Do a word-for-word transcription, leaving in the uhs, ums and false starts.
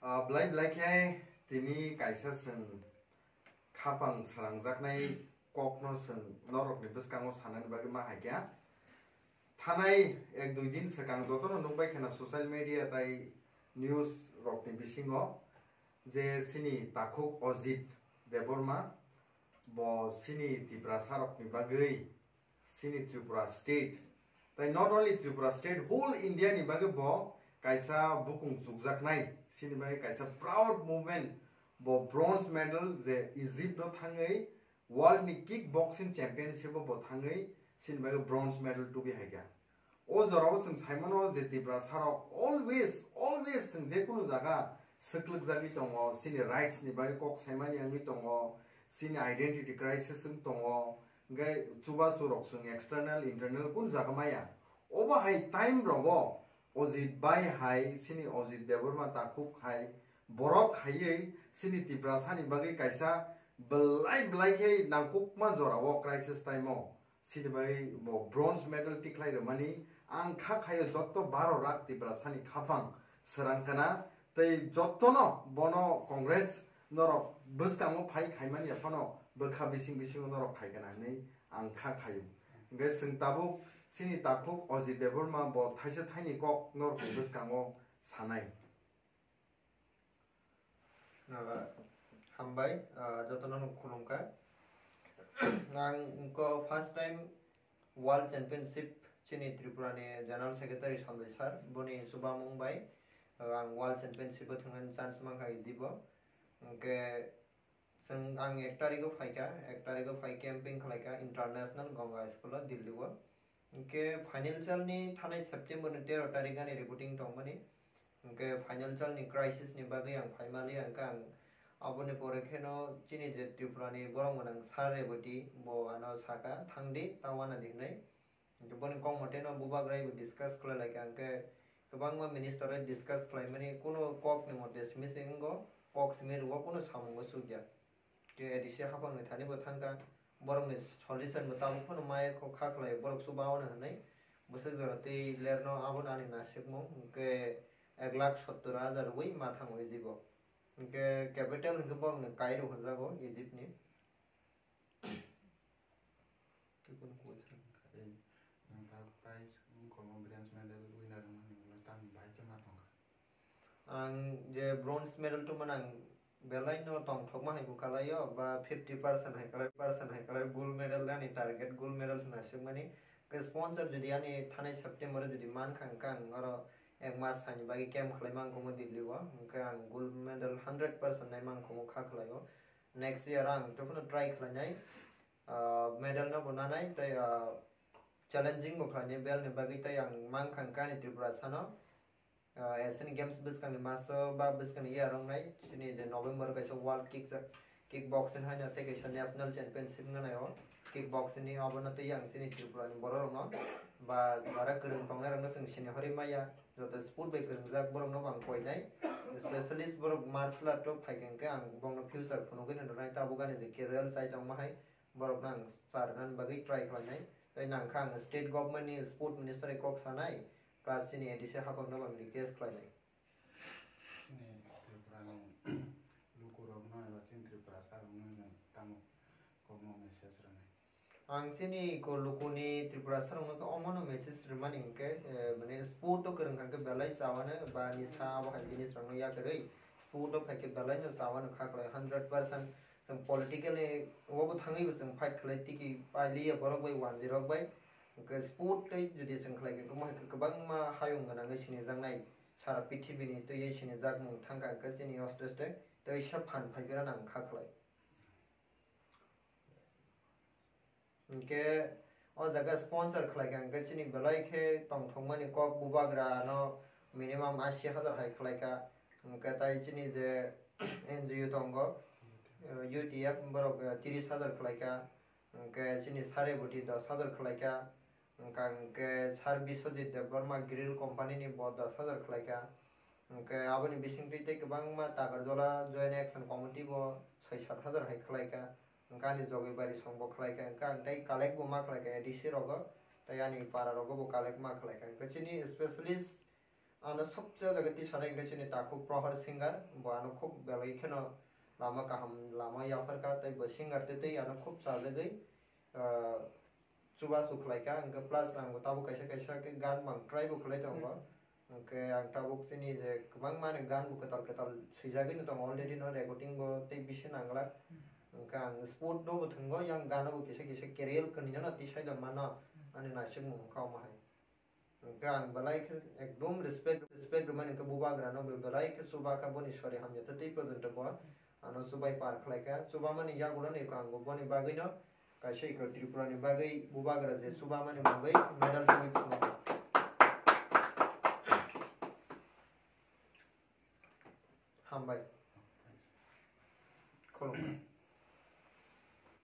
Ah, belai belai khe tini kaisa chwng khapang srangjaknai kokno chwng norokni bwskango sanani bagwi ma hai kha. Thanai ek dui din swkang jotono nukbai khana social media tai news rokni bisingo je chini takhuk Ajit Debbarma bo chini Tiprasa rokni bagwi chini Tripura state, tai not only Tripura state, whole India ni bagwi bo kaisa bukung chukjaknai, chini bagwi kaisa proud moment. Bo bronze medal je Egypt o thangwi world ni kick boxing championship o bo thangwi chini bagwi bronze medal tubi hai kha. O jorao chwng sai mano je Tiprasa rok always, always chwng je kunu jaga swklwk jagwi tongo, chini rights ni bagwi kok saimani wngwi tongo, chini identity crisis wng tongo, hwnkhe chubachu rok chwng external, internal kun jaga maya. Obo hai time rogo Ajit bai hai, chini Ajit Debbarma takhuk hai, borok haiwi chini Tiprasa ni bagwi kaisa belai belai khe nangkukma jorao crisis time o chini bai bo bronze medal tikhlai rwmani ang kha khaio jotto baro lakh Tiprasa ni khapang srang kana tei jottono bono congrats norok bwskango phai khaimani phano bwkha bising bisingo norok phai kana hinwi ang kha khaio. Hwnkhe chwng tabuk chini takhuk Ajit Debbarma bo thaisa thaini kok norokni bwskango sanai. Ah, hambai, ah, jotono no khulumkha. Ang ko first time World Championship chini Tripura ni General Secretary Sanjay sir, boni chubamung bai, ah, ang World Championship o thangna chance mankha Egypt o. Hwnkhe chwng ang ek tarikh o phaikha, ek tarikh o phai camping khlaikha International Ganga School o Delhi o. Hwnkhe financial ni thanai September ni tero tarikh ani reporting tongmani. Hwnkhe financial ni crisis ni bagwi ang phaimali, hwnkhe ang aboni pore kheno chini je Tripura ni borok gwnang sir Rebati bo ano saka, "Thangdi, ta uanadi," hinwi. Hwnkhe boni kok mote no bubagra bai discuss khlai lai kha, hwnkhe kwbangma minister bai discuss khlaimani, kunu kok ni mote simi se wngo, kok simi rwo, kunu samungo chukya. Tei A D C haphangni thani bo thangkha, borokni solution bo tabuk phano maya kho kha khlai, borok chuba ono hinwi bwswk jora tei lerno abono ani nasikmung hwnkhe ek lakh sottor hajar rwui ma thango Egypt o. Hwnkhe capital hwnkhe borokni Cairo hwnjago Egypt ni. Tei kunu question kha, eh, nwng ta prize wngkha, bronze medal winner wngmani ulo tamni bahai khe ma tongkha? Ang je bronze medal tongmani ang belai no tongthokma hai bo kalaio, ba fifty percent hai kalai, percent hai kalai gold medal ani target, gold medal se naisingmani. Khe sponsor jodi ani thanai September o jodi mankha, hwnkhe ang oro ek mas saini bagwi camp khlai mankhomo Delhi o, hwnkhe ang gold medal hundred percent nai mankhomo kha khlaio. Next year ang tei phano try khlainai, ah, medal no bo nanai tei, ah, challenging bo khlainai bel ni bagwi tei ang mankha hwnkhe ani Tripura sano, ah, Asian Games bwskangni maso ba bwskangni year wngnai chini je November kaisa World Kick, Kick Boxing haino tei kaisa National Championship wngnai o Kick Boxing ni, obono tei ang chini Tripura ni borok rokno ba jara kwrwng tongnai rokno chwng sini hori maya, joto sport bai kwrwngjak borok no bo ang koinai, specialist borok martial art o phaikha hwnkhe ang bongno future phunugwi no rwnai, tabuk ani je career chai tongma hai borok no ang charwna bagwi try khlainai. Tei nangkha ang state government ni sport minister ni kok sanai, plus chini A D C haphang no ang request khlainai. Chini Tripura ni lukurok no eba chini Tripura sarok no tamo kokno message rwnai? Ang chini ko lukuni Tripura sarokno khe omono message rwmani hwnkhe, eh, mane sport o kwrwng kha khe belai chawano ba nisa abo hai jinis rokno yakarwi sport o phaikhe belai no chawano kha khlai hundred percent. Chwng politically obo thangwi bo chwng fight khlai tiki pailiya borok bai wanjwi rok bai. Hwnkhe sport tei jodi chwng khlai khe kwbang hai kwbangma hayung gwnangwi sinijaknai sara pithibini twiwi sinijakmung thangkha hwnkhe chini oste oste tei sa phan phaiphira nang kha khlai. Hwnkhe o jaga sponsor khlaikha, hwnkhe chini belai khe tongthokmani kok bubagra no minimum ashi hajar hai khlaikha. Hwnkhe tai chini je N G O tongo, U T F, borok, eh, tiris hajar khlaikha. Hwnkhe chini sare bwtwi dos hajar khlaikha. Hwnkha hwnkhe Sir Biswajit Debbarma Grill Company ni bo dos hajar khlaikha. Hwnkhe aboni bisingtwi tei kwbangma Takarjala Joint Action Committee bo soi sat hajar hai khlaikha. Hwnkhe ani Jogibari song bo khlaikha. Hwnkhe ang tei collect bo ma khlaikha A D C rogo, tei ani para rogo bo collect ma khlaikha. Hwnkhe chini specialist Ano sobse jaga tisana hingke chini takhuk Prohar Singer, bo ano khub belai kheno lama kaham lama yapharkha, tei bo singer tei tei ano khub chajagwi, ah, chubachu khlaikha, hingke plus ang bo tabuk kaisa kaisa khe gan bang try bo khlai tongo. Hingke ang tabuk chini je kwbangma ni gan bo kwtal kwtal swijagwino tongo, already no recording bo tei bisi nanglak. Hingke ang sport no bo thwngo, yang gano bo kisa kisa career kwnwi no tisai tongmano ani naisingmung wngkha omo hai. Hingke ang belai khe ekdom respect, respect rwmani hingke bubagrano bo belai khe chubakha, boni sori hamya tei tei porjonto bo ano chubai par khlaikha. Chubamani yagulo ni ang bo boni bagwino kaisa iko Tripura ni bagwi bubagra je chubamani bagwi medal tubui phunukha. Hambai. Khulumkha.